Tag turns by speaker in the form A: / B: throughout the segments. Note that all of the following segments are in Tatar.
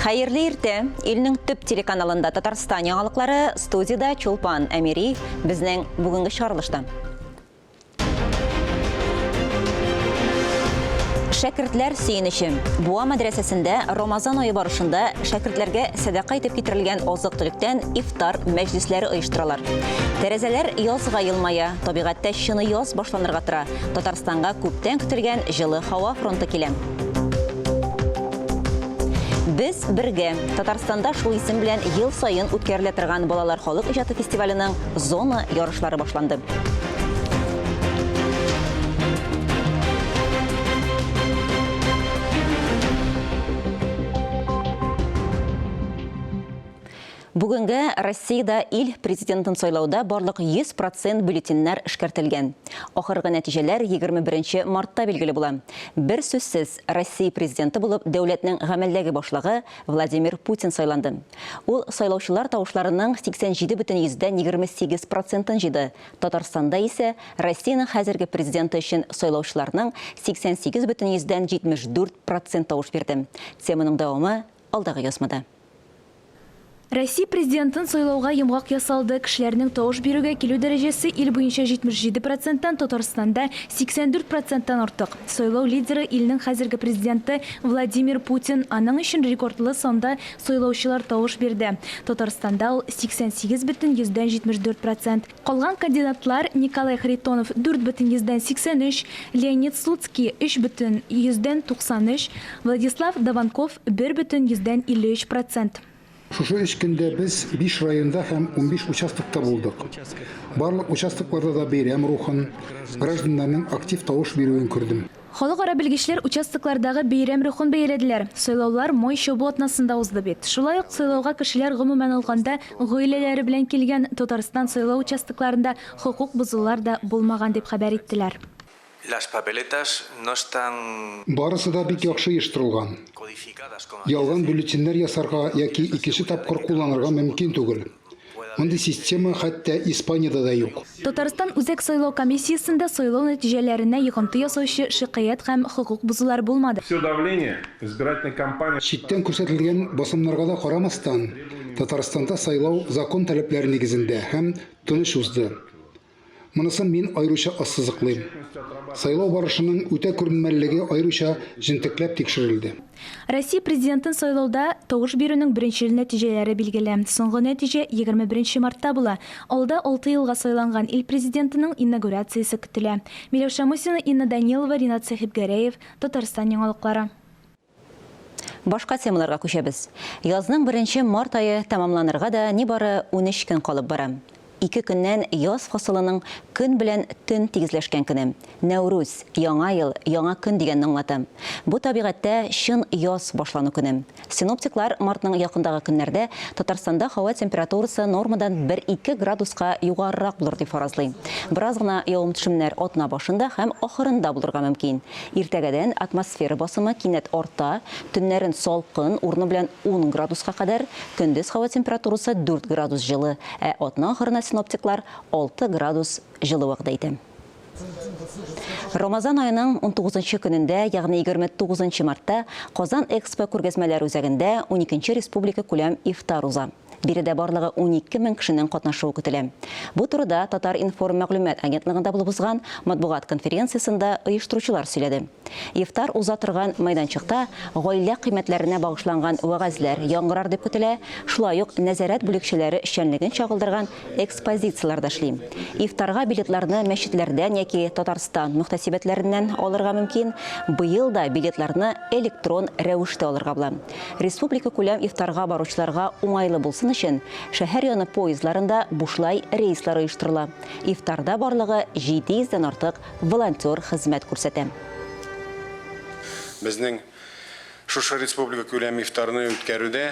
A: Хәерле иртә! Илнең төп телеканалында Татарстан яңалыклары, студиядә Чулпан Әмири, безнең бүгенге чыгарылышта. Шәкертләр сөенече. Буа мәдрәсәсендә Рамазан ае барышында шәкертләргә сәдака итеп китерелгән азык-төлектән ифтар мәҗлесләре оештыралар. Тәрәзәләр язга елмая, табигатьтә чыны яз башланырга тора. Татарстанга күптән көтелгән җылы һава фронты килә. Без бергә. Татарстанда шул исем белән ел саен үткәрелә торган балалар халык иҗаты фестиваленең зона ярышлары башланды. Бүгенгә Россиядә ил Президентын сайлауда барлык 100 процент бюллетеньнәр эшкәртелгән. Ахыргы нәтиҗәләр 21 мартта билгеле була. Бер сүзсез, Россия Президенты булып дәүләтнең гамәлдәге башлыгы Владимир Путин сайланды. Ул сайлаучылар тавышларының 87,28 процентын җыйды, Татарстанда исә Россиянең хәзерге Президенты өчен сайлаучыларның 88,74 процент тавыш бирде. Теманың дәвамы алдагы язмада.
B: Россия Президентын сайлауга йомгак ясалды. Кешеләрнең тавыш бирүгә килү дәрәҗәсе ил буенча 77 проценттан, Татарстанда 84 проценттан артык. Сайлау лидеры, илнең хәзерге Президенты Владимир Путин. Аның өчен рекордлы санда сайлаучылар тавыш бирде. Татарстанда ул 88,74 процент. Калган кандидатлар, Николай Харитонов, 4,83, Леонид Слуцкий, 3,93, Владислав Даванков, 1,53 процент.
C: Шушы өч көндә без биш районда һәм 15 участокта булдык. Барлык участокларда да бәйрәм рухын, гражданнарның актив тавыш бирүен күрдем.
B: Халыкара белгечләр участоклардагы бәйрәм рухын бәяләделәр. Сайлаулар Май чабу атнасында узды бит. Шулай ук сайлауга кешеләр гомумән алганда гаиләләре белән килгән, Татарстан сайлау участокларында хокук бозулар да булмаган дип хәбәр иттеләр.
D: Las papeletas no están.
C: Барысы да бик яхшы оештырылган. Ялган бюллетеньнәр ясарга яки икенче тапкыр кулланырга мөмкин түгел. Мондый система хәтта Испаниядә дә юк.
B: Татарстан Үзәк сайлау комиссиясендә сайлау нәтиҗәләренә йогынты ясаучы шикаять һәм хокук бозулар булмады.
E: Все давление избирательной кампании.
C: Читтән күрсәтелгән басымнарга да карамастан, Татарстанда сайлау закон таләпләре нигезендә һәм тыныч узды. Монысын мин аеруча ассызыклыйм. Сайлау барышының үтә күренмәлелеге аеруча җентекләп тикшерелде.
B: Россия Президентын сайлауда тавыш бирүнең беренчел нәтиҗәләре билгеле. Соңгы нәтиҗә 21 мартта була. Алда алты елга сайланган ил Президентының иннагурациясе көтелә. Миләүшә Мусина, Инна Данилова, Ринат Сәхибгәрәев, Татарстан яңалыклары.
A: Башка темаларга күчәбез. Язның беренче март ае тәмамланырга да нибары 13 көн калып бара. Ике көннән яз фасылының көн белән төн тигезләшкән көне. Нәүрүз, яңа ел, яңа көн дигәнне аңлата. Бу табигатьтә чын яз башлану көне. Синоптиклар мартның якындагы көннәрдә Татарстанда һава температурасы нормадан бер-ике градуска югарырак булыр дип фаразлый. Бераз гына явым-төшемнәр атна башында һәм ахырында булырга мөмкин. Иртәгәдән атмосфера басымы кинәт арта, төннәрен салкын, урыны белән ун градуска кадәр, көндез һава температурасы дүрт градус җылы, ә атна ахырына синоптиклар алты градус җылы вәгъдә итә. Рамазан аеның унтугызынчы көнендә, ягъни 29 мартта Казан Экспо күргәзмәләр үзәгендә уникенче республика күләм ифтар уза. Биредә барлыгы 12 мең кешенең катнашуы көтелә. Бу турыда Татар-информ мәгълүмат агентлыгында булып узган матбугат конференциясендә оештыручылар сөйләде. Ифтар уза торган мәйданчыкта гаилә кыйммәтләренә багышланган вәгазьләр яңгырар дип көтелә, шулай ук нәзарәт бүлекчәләре эшчәнлеген чагылдырган экспозицияләр дә эшли. Ифтарга билетларны мәчетләрдән яки Татарстан мөхтәсибәтләреннән алырга мөмкин. Быел да билетларны электрон рәвештә алырга була. Республикакүләм ифтарга баручыларга уңайлы булсын өчен, шәһәр яны поездларында бушлай рейслар оештырыла. Ифтарда барлыгы 700 дән артык волонтер хезмәт күрсәтә.
F: Безнең шушы республикакүләм ифтарны үткәрүдә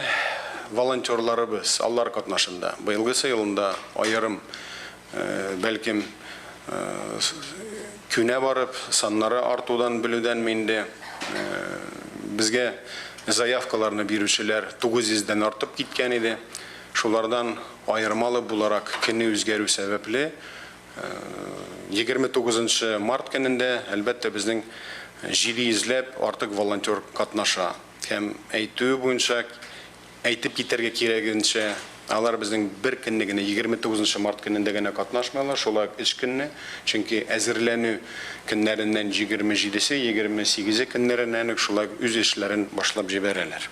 F: волонтерларыбыз, алар катнашында, быелгысы елында аерым, бәлкем, күнә барып, саннары артудан белүдәнме инде, безгә заявкаларны бирүчеләр 900 дән артып киткән иде. Шулардан аермалы буларак көне үзгәрү сәбәпле, 29 нчы март көнендә, әлбәттә, безнең 700 ләп артык волонтер катнаша. Һәм әйтүе буенча, Әйтеп китәргә кирәгенчә, алар безнең бер көнне генә, 29 нчы март көнендә генә катнашмыйлар, шулай ук өч көнне, чөнки әзерләнү көннәреннән 27-се, 28-е көннәреннән үк шулай ук үз эшләрен башлап җибәрәләр.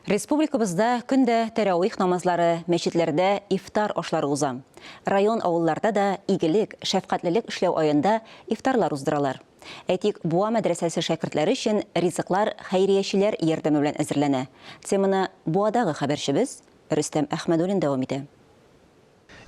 A: Республикабызда көн дә тәравих намазлары, мәчетләрдә ифтар ашлары уза. Район-авылларда да игелек, шәфкатьлелек эшләү аенда ифтарлар уздыралар. Әйтик, Буа мәдрәсәсе шәкертләре өчен ризыклар хәйриячеләр ярдәме белән әзерләнә. Теманы Буадагы хәбәрчебез Рөстәм Әхмәдуллин дәвам итә.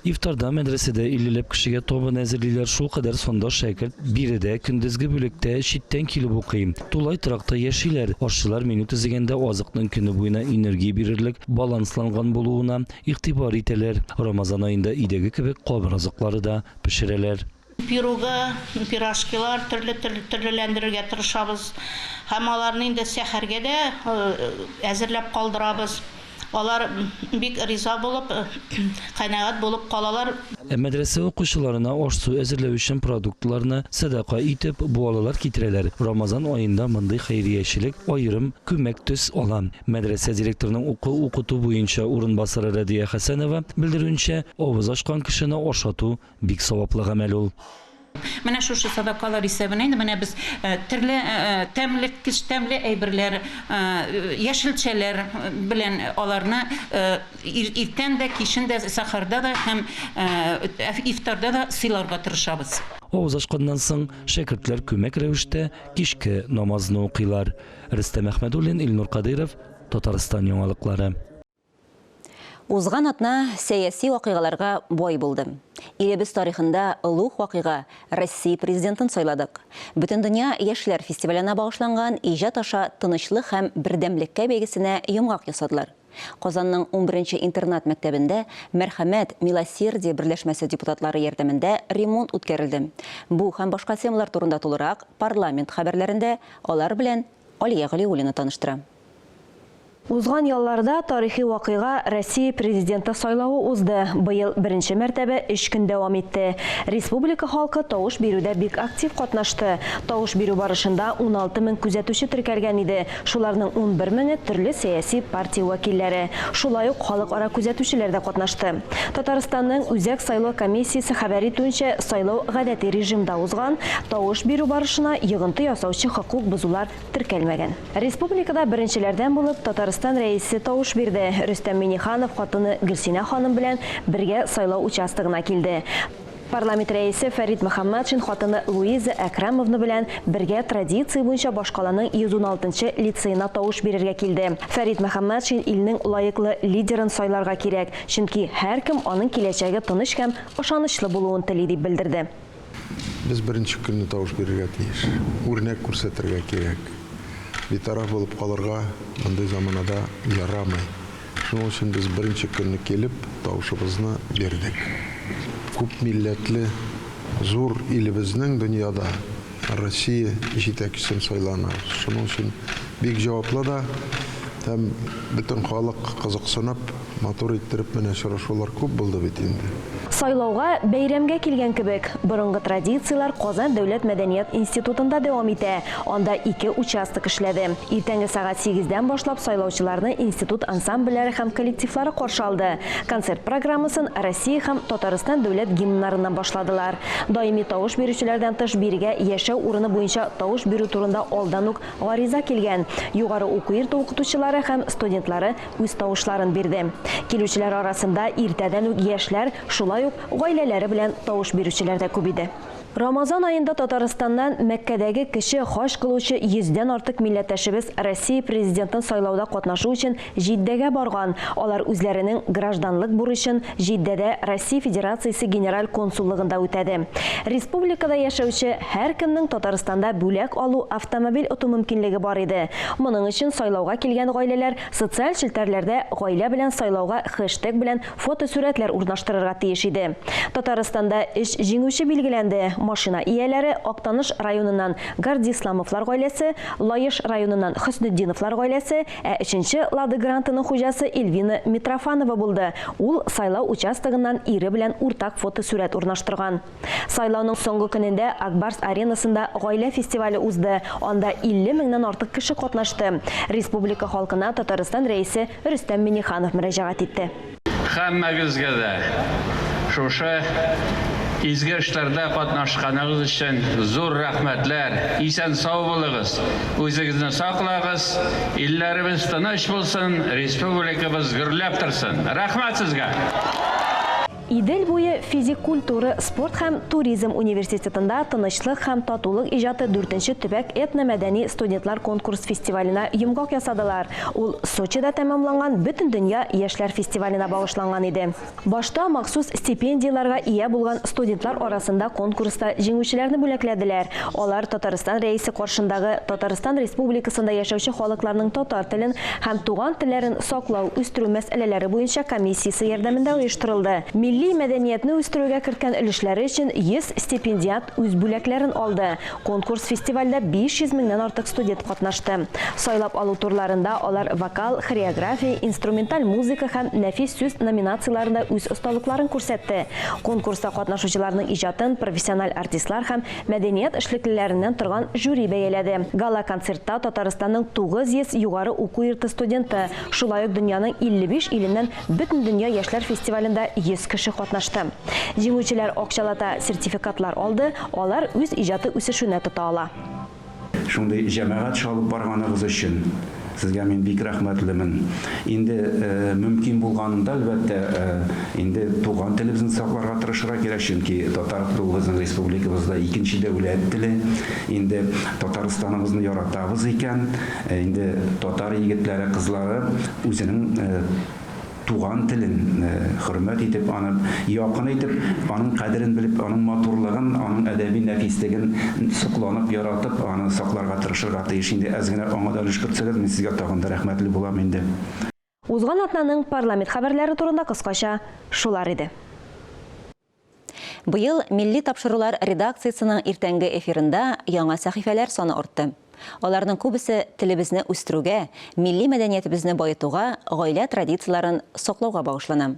G: Ифтарда мәдрәсәдә иллеләп кешегә табын әзерлиләр, шулкадәр санда шәкерт биредә көндезге бүлектә читтән килеп укый. Тулай торакта яшиләр. Ашчылар меню төзегәндә азыкның көне буена энергия бирерлек балансланган булуына игътибар итәләр. Рамазан аенда өйдәге кебек камыр азыклары да пешерәләр.
H: Пирогы, пирожкилар төрле төрлеләндерергә тырышабыз. Һәм аларны инде сәхәргә дә әзерләп калдырабыз. Алар бик риза булып, канәгать булып калалар.
G: Ә мәдрәсә укучыларына аш-су әзерләү өчен продуктларны сәдака итеп, буалылар китерәләр. Рамазан аенда мондый хәйриячелек аерым күмәк төс ала. Мәдрәсә директорының уку-укыту буенча урынбасары Рәдия Хәсәнова белдерүенчә, авыз ачкан кешене ашату Бик саваплы гамәл ул.
I: Менә шушы садакалар исәбенә инде менә без төрле тәмлеккеч, тәмле әйберләр, яшелчәләр белән аларны иртән дә, кичен дә, сәхәрдә дә һәм ифтарда да сыйларга тырышабыз.
G: Авыз ачканнан соң, шәкертләр күмәк рәвештә кичке намазны укыйлар. Рөстәм Әхмәдуллин, Илнур Кадыйров, Татарстан яңалыклары.
A: Узган атна сәяси вакыйгаларга бай булды. Илебез тарихында олуг вакыйга, Россия Президентын сайладык. Бөтендөнья яшьләр фестиваленә багышланган Иҗат аша тынычлык һәм бердәмлеккә бәйгесенә йомгак ясадылар. Казанның унберенче интернат мәктәбендә Мәрхәмәт, Милосердие берләшмәсе депутатлары ярдәмендә ремонт үткәрелде. Бу һәм башка темалар турында тулырак парламент хәбәрләрендә алар белән Алия Галиуллина таныштыра.
J: Узган ялларда тарихи вакыйга, Россия Президенты сайлавы узды. Быел беренче мәртәбә өч көн дәвам итте. Республика халкы тавыш бирүдә бик актив катнашты. Тавыш бирү барышында 16 мең күзәтүче теркәлгән иде. Шуларның 11 меңе төрле сәяси партия вәкилләре. Шулай ук халыкара күзәтүчеләр дә катнашты. Татарстанның Үзәк сайлау комиссиясе хәбәр итүенчә, сайлау гадәти режимда узган, тавыш бирү барышына йогынты ясаучы хокук бозулар теркәлмәгән. Республикада беренчеләрдән булып Татарстан Рәисе тавыш бирде. Рөстәм Миңнеханов хатыны Гөлсинә ханым белән бергә сайлау участогына килде. Парламент Рәисе Фәрит Мөхәммәтшин хатыны Луиза Әкрәмовна белән бергә традиция буенча башкаланың 116 нчы лицеена тавыш бирергә килде. Фәрит Мөхәммәтшин илнең лаеклы лидерын сайларга кирәк, чөнки һәркем аның киләчәге тыныч һәм ышанычлы булуын тели, дип белдерде.
K: Без беренче көнне тавыш бирергә тиеш. Үрнәк күрсәтергә кирәк. Битараф булып калырга мондый заманада ярамый. Шуның өчен без беренче көнне килеп, тавышыбызны бирдек. Күп милләтле зур илебезнең дөньяда Россия җитәкчесен сайланабыз. Шуның өчен бик җаваплы да һәм бөтен халык кызыксынып, матур иттереп менә очрашулар күп булды бит инде.
J: Сайлауга бәйрәмгә килгән кебек. Борынгы традицияләр Казан дәүләт мәдәният институтында дәвам итә. Анда ике участок эшләде. Иртәнге сәгать сигездән башлап сайлаучыларны институт ансамбльләре һәм коллективлары каршы алды. Концерт программасын Россия һәм Татарстан дәүләт гимннарыннан башладылар. Даими тавыш бирүчеләрдән тыш бирегә яшәү урыны буенча тавыш бирү турында алдан ук гариза килгән югары уку йорты укытучылары һәм студентлары үз тавышларын бирде. Килүчеләр арасында иртәдән үк яшьләр, шулай ук гаиләләре белән тавыш бирүчеләр дә күп иде. Рамазан аенда Татарстаннан Мәккәдәге кече хаҗ кылучы йөздән артык милләттәшебез Россия Президентын сайлауда катнашу өчен Җиддәгә барган. Алар үзләренең гражданлык бурычын Җиддәдә Россия Федерациясе Генераль консуллыгында үтәде. Республикада яшәүче һәркемнең Татарстанда бүләк алу, автомобиль оту мөмкинлеге бар иде. Моның өчен сайлауга килгән гаиләләр социаль челтәрләрдә гаилә белән сайлауга хэштег белән фотосурәтләр урнаштырырга тиеш иде. Татарстанда өч җиңүче билгеләнде. машина ияләре Актаныш районыннан Гардисламовлар гаиләсе, Лаеш районыннан Хөснетдиновлар гаиләсе, ә өченче Лада Грантаның хуҗасы Эльвина Митрофанова булды, ул сайлау участогыннан ире белән уртак фотосурәт урнаштырган. Сайлауның соңгы көнендә Ак Барс аренасында гаилә фестивале узды, анда 50 меңнән артык кеше катнашты. Республика халкына Татарстан Рәисе Рөстәм Миңнеханов мөрәҗәгать итте.
L: Һәммәгезгә дә шушы изге эшләрдә катнашканыгыз өчен зур рәхмәтләр. Исән-сау булыгыз, үзегезне саклагыз, илләребез тыныч булсын, республикабыз гөрләп торсын. Рәхмәт сезгә!
J: Идел буе физик культура, спорт һәм туризм университетында Тынычлык һәм татулык иҗаты дүртенче төбәк этномәдәни студентлар конкурс-фестиваленә йомгак ясадылар. Ул Сочида тәмамланган Бөтендөнья яшьләр фестиваленә багышланган иде. Башта махсус стипендияләргә ия булган студентлар арасында конкурста җиңүчеләрне бүләкләделәр. Алар Татарстан Рәисе каршындагы Татарстан Республикасында яшәүче халыкларның татар телен һәм туган телләрен саклау, үстерү мәсьәләләре буенча комиссиясе ярдәмендә оештырылды. Милли мәдәниятне үстерүгә керткән өлешләре өчен 100 стипендиат үз бүләкләрен алды. Конкурс-фестивальдә 500 меңнән артык студент катнашты. Сайлап алу турларында алар вокал, хореография, инструменталь музыка һәм нәфис сүз номинацияләрендә үз осталыкларын күрсәтте. Конкурста катнашучыларның иҗатын профессиональ артистлар һәм мәдәният эшлеклеләреннән торган жюри бәяләде. Гала-концертта Татарстанның 900 югары уку йорты студенты, шулай ук дөньяның 55 иленнән Бөтендөнья яшьләр фестивалендә 100 кеше катнашты. Җиңүчеләр акчалата сертификатлар алды, алар үз иҗаты үсешенә тота ала.
M: Шундый җәмәгать эше алып барганыгыз өчен сезгә мин бик рәхмәтлемен. Инде мөмкин булганында, әлбәттә, инде туган телебезне сакларга тырышырга кирәк, чөнки татар теле ул безнең республикабызда икенче дәүләт теле. Инде Татарстаныбызны яратабыз икән, инде татар егетләре, кызлары үзенең туган телен хөрмәт итеп, аны якын итеп, аның кадерен белеп, аның матурлыгын, аның әдәби нәфислеген сокланып, яратып, аны сакларга тырышырга тиеш. Инде әз генә аңа да өлеш кертсәгез, мин сезгә тагын да рәхмәтле булам инде.
J: Узган атнаның парламент хәбәрләре турында кыскача шулар иде.
A: Быел милли тапшырулар редакциясенең иртәнге эфирында яңа сәхифәләр саны артты. Аларның күбесе телебезне үстерүгә, милли мәдәниятебезне баетуга, гаилә традицияләрен саклауга багышлана.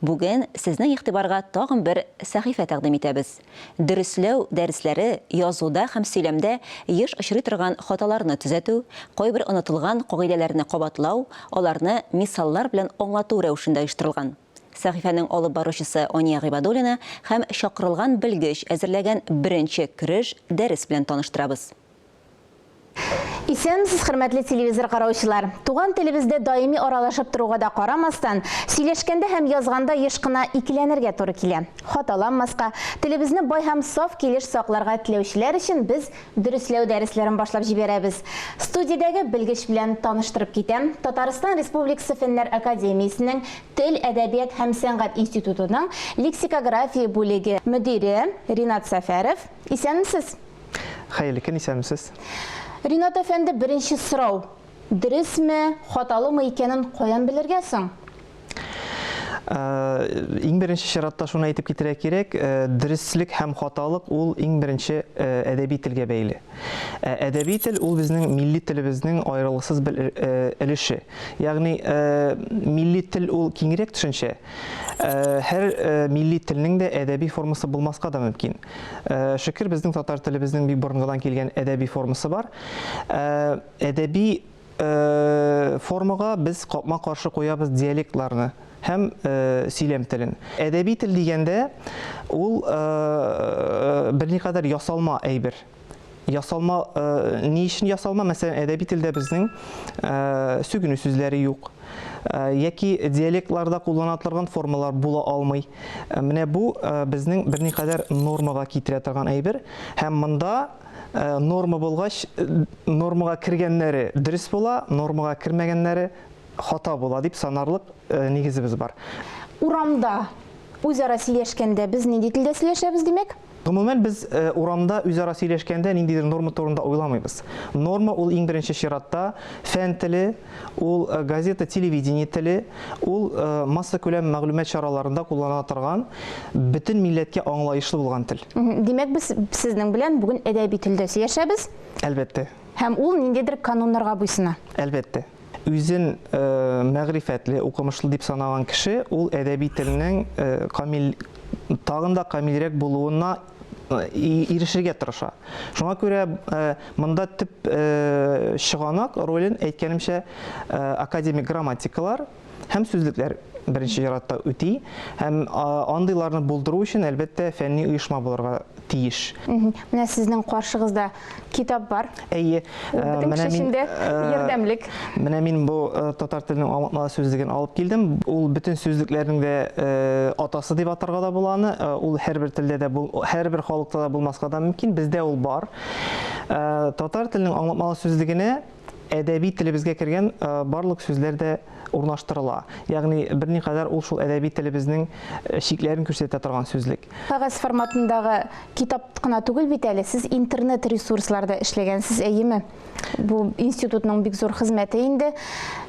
A: Бүген сезнең игътибарга тагын бер сәхифә тәкъдим итәбез. Дөресләү дәресләре язуда һәм сөйләмдә еш очрый торган хаталарны төзәтү, кайбер онытылган кагыйдәләрне кабатлау, аларны мисаллар белән аңлату рәвешендә оештырылган. Сәхифәнең алып баручысы Ания Гыйбадуллина һәм чакырылган белгеч әзерләгән беренче кереш дәрес белән таныштырабыз.
N: Исәнмесез, хөрмәтле телевизор караучылар! Туган телебездә даими аралашып торуга да карамастан, сөйләшкәндә һәм язганда еш кына икеләнергә туры килә. Хаталанмаска, телебезне бай һәм саф килеш сакларга теләүчеләр өчен без Дөресләү дәресләрен башлап җибәрәбез. Студиядәге белгеч белән таныштырып китәм, Татарстан Республикасы Фәннәр академиясенең Тел, әдәбият һәм сәнгать институтының лексикография бүлеге мөдире Ринат Сәфәров. Исәнмесез!
O: Хәерле көн, исәнмесез!
N: Ринат әфәнде, беренче сорау, дөресме, хаталымы икәнен каян белергә соң?
O: Иң беренче чиратта шуны әйтеп китерә кирәк, дөреслек һәм хаталык ул иң беренче әдәби телгә бәйле. Ә әдәби тел ул безнең милли телебезнең аерылгысыз бер өлеше. Ягъни милли тел ул киңрәк төшенчә. Һәр милли телнең дә әдәби формасы булмаска да мөмкин. Шөкер, безнең татар телебезнең бик борынгыдан килгән әдәби формасы бар. Әдәби формага без капма-каршы куябыз диалектларны һәм сөйләм телен. Әдәби тел дигәндә, ул берникадәр ясалма әйбер. Ясалма, ни өчен ясалма? Мәсәлән, әдәби телдә безнең сүгенү сүзләре юк. Яки диалектларда куллана торган формалар була алмый. Менә бу безнең берникадәр нормага китерә торган әйбер. Һәм монда Норма булгач, нормага кергәннәре дөрес була, нормага кермәгәннәре хата була дип санарлык нигезебез бар.
N: Урамда үзара сөйләшкәндә без нинди телдә сөйләшәбез, димәк?
O: Гомумән, без урамда үзара сөйләшкәндә ниндидер норма турында уйламыйбыз. Норма ул иң беренче чиратта фән теле, ул газета, телевидение теле, ул массакүләм мәгълүмат чараларында кулланыла торган, бөтен милләткә аңлаешлы булган тел.
N: Димәк, без сезнең белән бүген әдәби телдә сөйләшәбез.
O: Әлбәттә.
N: Һәм ул ниндидер кануннарга буйсына.
O: Әлбәттә. Үзен мәгърифәтле, укымышлы дип санаган кеше ул әдәби телнең камил, тагын да камилрәк булуына ирешергә тырыша. Шуңа күрә монда төп чыганак ролен, әйткәнемчә, академик грамматикалар һәм сүзлекләр беренче чиратта үти. Һәм андыйларны булдыру өчен, әлбәттә, фәнни оешма булырга тиеш.
N: Менә сезнең каршыгызда китап бар.
O: Әйе.
N: Ул бөтен кеше өчен дә ярдәмлек.
O: Менә мин бу татар теленең аңлатмалы сүзлеген алып килдем. Ул бөтен сүзлекләрнең дә атасы дип атарга да була аны. Ул һәрбер телдә дә, һәрбер халыкта да булмаска да мөмкин. Бездә ул бар. Татар теленең аңлатмалы сүзлегенә әдәби телебезгә кергән барлык сүзләр дә урнаштырыла. Ягъни берникадәр ул шул әдәби телебезнең чикләрен күрсәтә торган сүзлек.
N: Кәгазь форматындагы китап кына түгел бит әле, сез интернет ресурсларда эшләгәнсез, әйеме? Бу институтның бик зур хезмәте инде.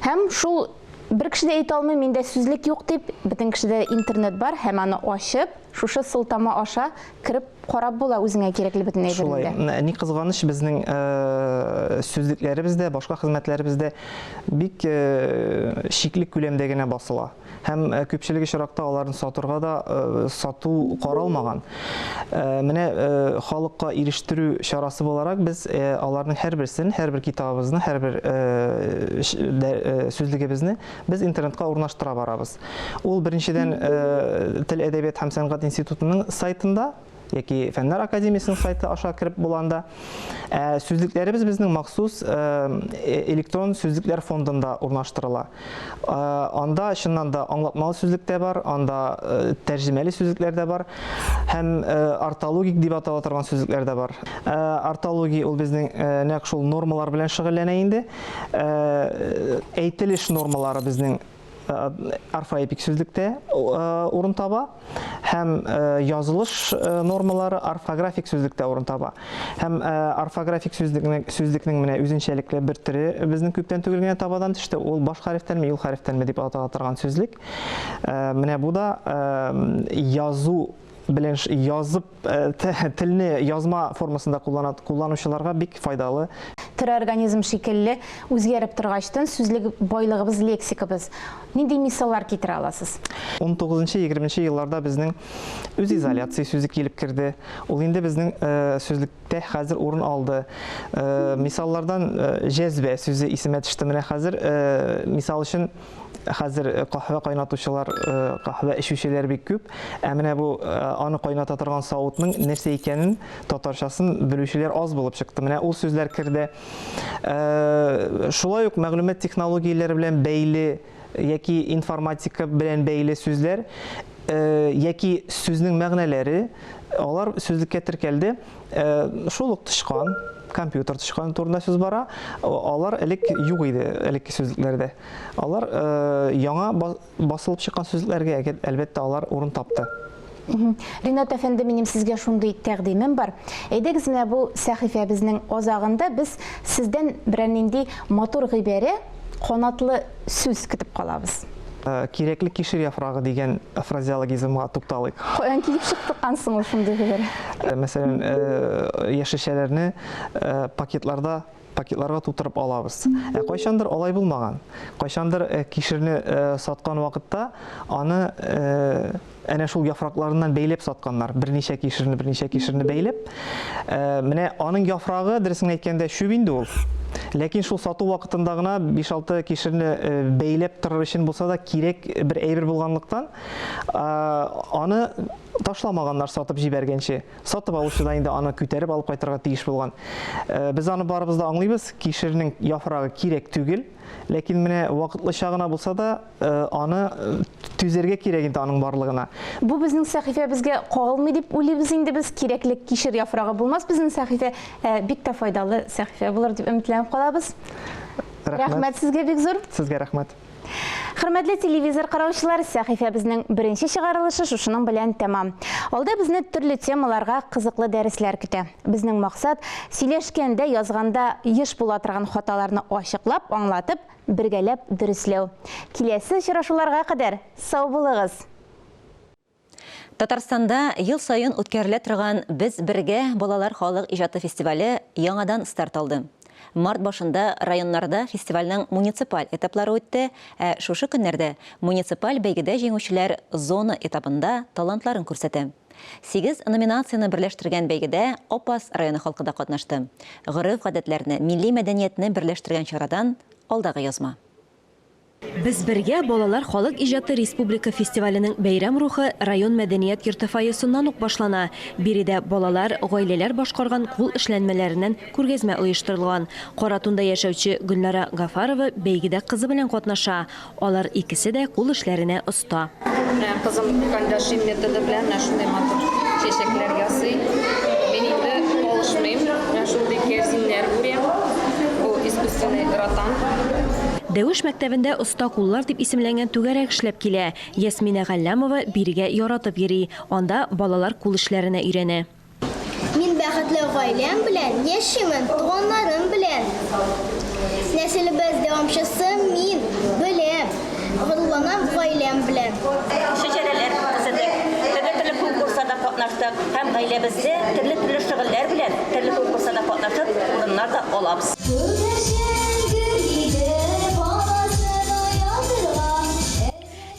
N: Һәм шул бер кеше дә әйтә алмый, миндә сүзлек юк дип, бөтен кешедә интернет бар һәм аны ачып, шушы сылтама аша кереп карап була үзеңә кирәкле бөтен әйберне
O: Шулай.
N: дә.
O: Ни кызганыч, безнең сүзлекләребез дә, башка хезмәтләребез дә бик чикле күләмдә генә басыла. Һәм күпчелек очракта аларны сатырга да сату каралмаган. Менә халыкка ирештерү чарасы буларак без аларның һәрберсен, һәрбер китабыбызны, һәрбер сүзлегебезне без интернетка урнаштыра барабыз. Ул беренчедән Тел, әдәбият һәм сәнгать институтының сайтында яки Фәннәр академиясенең сайты аша кереп була анда. Ә сүзлекләребез безнең махсус электрон сүзлекләр фондында урнаштырыла. Анда чыннан да аңлатмалы сүзлек тә бар, анда тәрҗемәле сүзлекләр дә бар һәм ортологик дип атала торган сүзлекләр дә бар. Ортология ул безнең нәкъ шул нормалар белән шөгыльләнә инде. Әйтелеш нормалары безнең орфоэпик сүзлектә урын таба һәм язылыш нормалары орфографик сүзлектә урын таба. Һәм орфографик сүзлекнең, сүзлекнең менә үзенчәлекле бер төре безнең күптән түгел генә табадан төште. Ул баш хәрефтәнме, юл хәрефтәнме дип атала торган сүзлек. Менә бу да язу белән язып телне язма формасында кулланучыларга бик файдалы.
N: Тере организм шикелле үзгәреп торгачтын, сүзлек байлыгыбыз, лексикабыз. Нинди мисаллар китерә аласыз?
O: Унтугызынчы-егерменче елларда безнең үзизоляция сүзе килеп керде. Ул инде безнең сүзлектә хәзер урын алды. Мисаллардан җәзбә сүзе исемә төште менә хәзер. Мисал өчен, Хәзер каһвә кайнатучылар, каһвә эчүчеләр бик күп. Ә менә бу аны кайната торган савытның нәрсә икәнен, татарчасын белүчеләр аз булып чыкты. Менә ул сүзләр керде. Шулай ук мәгълүмат технологияләре белән бәйле яки информатика белән бәйле сүзләр яки сүзнең мәгънәләре, алар сүзлеккә теркәлде. Шул ук тычкан, компьютер тычканы турында сүз бара. Алар элек юк иде, элекке сүзлекләрдә. Алар яңа басылып чыккан сүзлекләргә, әлбәттә, алар урын тапты.
N: Ринат әфәнде, минем сезгә шундый тәкъдимем бар. Әйдәгез, менә бу сәхифәбезнең азагында без сездән берәр нинди матур гыйбарә, канатлы сүз көтеп калабыз.
O: Кирәкле кишер яфрагы дигән фразеологизмга тукталыйк.
N: Каян килеп чыктыккан соң ул шундый гыйбарә?
O: Мәсәлән, яшелчәләрне пакетларда пакетларга тутырып алабыз. Ә кайчандыр алай булмаган. Кайчандыр кишерне саткан вакытта аны әнә шул яфракларыннан бәйләп сатканнар. Берничә кишерне, берничә кишерне бәйләп. Менә аның яфрагы, дөресен әйткәндә, чүп инде ул. Ләкин шул сату вакытында гына 5-6 кишерне бәйләп торыр өчен булса да кирәк бер әйбер булганлыктан, аны ташламаганнар сатып җибәргәнче. Сатып алучы да инде аны күтәреп алып кайтырга тиеш булган. Без аны барыбыз да аңлыйбыз, кишернең яфрагы кирәк түгел, ләкин менә вакытлыча гына булса да аны түзәргә кирәк инде аның барлыгына.
N: Бу безнең сәхифәбезгә кагылмый дип уйлыйбыз инде без. Кирәкле кишер яфрагы булмас безнең сәхифә, бик тә файдалы сәхифә булыр дип өметләнеп калабыз.
O: Рәхмәт.
N: Рәхмәт сезгә бик зур.
O: Сезгә рәхмәт.
N: Хөрмәтле телевизор караучылар, сәхифәбезнең беренче чыгарылышы шушының белән тәмам. Алда безне төрле темаларга кызыклы дәресләр көтә. Безнең максат, сөйләшкәндә, язганда еш була торган хаталарны ачыклап, аңлатып, бергәләп дөресләү. Киләсе очрашуларга кадәр сау булыгыз!
A: Татарстанда ел саен үткәрелә торган Без бергә балалар халык иҗаты фестивале яңадан старт алды. Март башында районнарда фестивальнең муниципаль этаплары үтте, ә шушы көннәрдә муниципаль бәйгедә җиңүчеләр зона этабында талантларын күрсәтә. Сигез номинацияне берләштергән бәйгедә Апас районы халкы да катнашты. Гореф-гадәтләрне, милли мәдәниятне берләштергән чарадан алдагы язма.
J: Без бергә балалар халык иҗаты республика фестиваленең бәйрәм рухы район мәдәният йорты фойесыннан ук башлана. Биредә балалар, гаиләләр башкарган кул эшләнмәләреннән күргәзмә оештырылган. Каратунда яшәүче Гөлнара Гафарова бәйгедә кызы белән катнаша. Алар икесе дә кул эшләренә оста.
P: Менә кызым кандаши методы белән менә шундый матур чәчәкләр ясый. Мин инде калышмыйм. Менә шундый кәрзиннәр үрәм. Бу искусственный ротан.
J: Дәвеш мәктәбендә Оста куллар дип исемләнгән түгәрәк эшләп килә. Ясминә Галләмова бирегә яратып йөри. Анда балалар кул эшләренә өйрәнә.
Q: Мин бәхетле гаиләм белән яшимен, туганнарым белән. Нәселебез дәвамчысы мин, беләм. Горурланам гаиләм белән.
A: Шәҗәрәләр төзедек, төрле-төрле конкурсларда катнаштык һәм гаиләбездә төрле-төрле шөгыльләр белән төрле конкурсларда катнашып, урыннар да алабыз.
Q: Күгәрчен гөр иде, баласын оялтырга.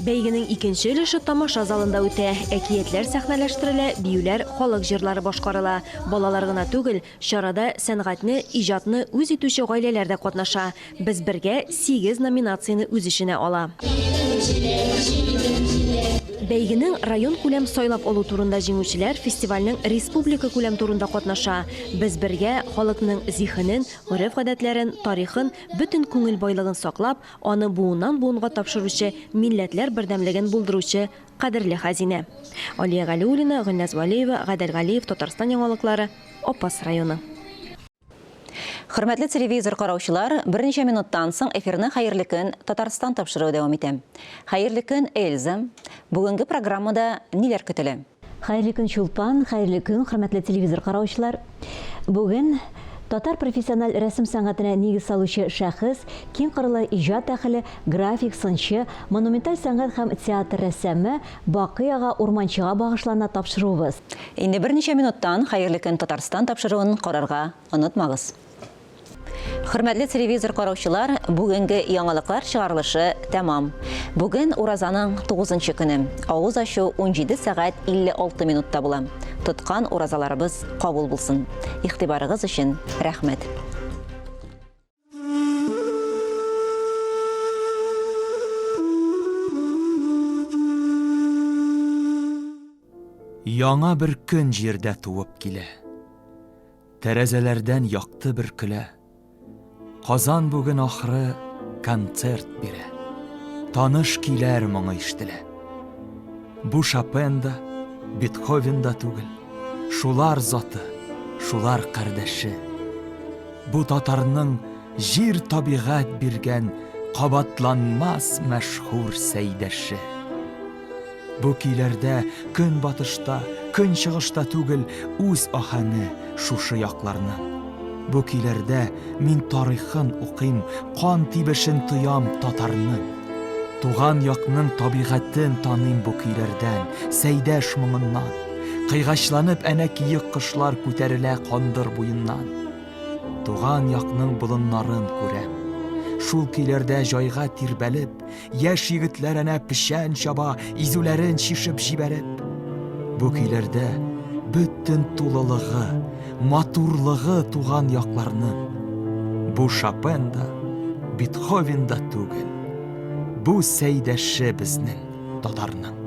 J: Бәйгенең икенче өлеше тамаша залында үтә. Әкиятләр сәхнәләштерелә, биюләр, халык җырлары башкарыла. Балалар гына түгел, чарада сәнгатьне, иҗатны үз итүче гаиләләр дә катнаша. Без бергә сигез номинацияне үз эченә ала. Бәйгенең районкүләм сайлап алу турында җиңүчеләр фестивальнең республикакүләм турында катнаша. Без бергә халыкның зиһенен, гореф-гадәтләрен, тарихын, бөтен күңел байлыгын саклап, Аны буыннан-буынга тапшыручы, милләтләр бердәмлеген булдыручы кадерле хәзинә. Алия Галиуллина, Гөлназ Вәлиева, Гадел Галиев, Татарстан яңалыклары, Апас районы.
A: Хөрмәтле телевизор караучылар, берничә минуттан соң эфирны Хәерле көн, Татарстан тапшыруы дәвам итә. Хәерле көн, Эльза! Бүгенге программада ниләр көтелә?
J: Хәерле көн, Чулпан, хәерле көн, хөрмәтле телевизор караучылар. Бүген татар профессиональ рәсем сәнгатенә нигез салучы шәхес, киң кырлы иҗат әһеле, график, сынчы, монументаль сәнгать һәм театр рәссамы Бакый ага Урманчыга багышлана тапшыруыбыз.
A: Инде берничә минуттан Хәерле көн, Татарстан тапшыруын карарга онытмагыз. Хөрмәтле телевизор караучылар, бүгенге яңалыклар чыгарылышы тәмам. Бүген уразаның 9 көне. Авыз ачу 17 сәгать 56 минутта була. Тоткан уразаларыбыз кабул булсын. Игътибарыгыз өчен рәхмәт.
R: Яңа бер көн җирдә туып килә. Тәрәзәләрдән якты бөркелә. Казан бүген ахры концерт бирә. Таныш көйләр моңы ишетелә. Бу Шопен да, Бетховен да түгел. Шулар заты, шулар кардәше. Бу татарның җир табигать биргән кабатланмас мәшһүр Сәйдәше. Бу көйләрдә көнбатышта, көнчыгышта түгел, үз аһәңе шушы якларның. Бу көйләрдә мин тарихын укыйм, кан тибешен тоям татарның. Туган якның табигатен таныйм бу көйләрдән, Сәйдәш моңыннан. Кыйгачланып әнә киек кошлар күтәрелә Кандыр буеннан. Туган якның болыннарын күрәм. Шул көйләрдә җайга тирбәлеп, Яшь егетләр әнә печән чаба, изүләрен чишеп җибәреп. Бу көйләрдә бөтен тулылыгы, матурлыгы туган якларның. Бу Шопен да, Бетховен да түгел. Бу Сәйдәше безнең татарның.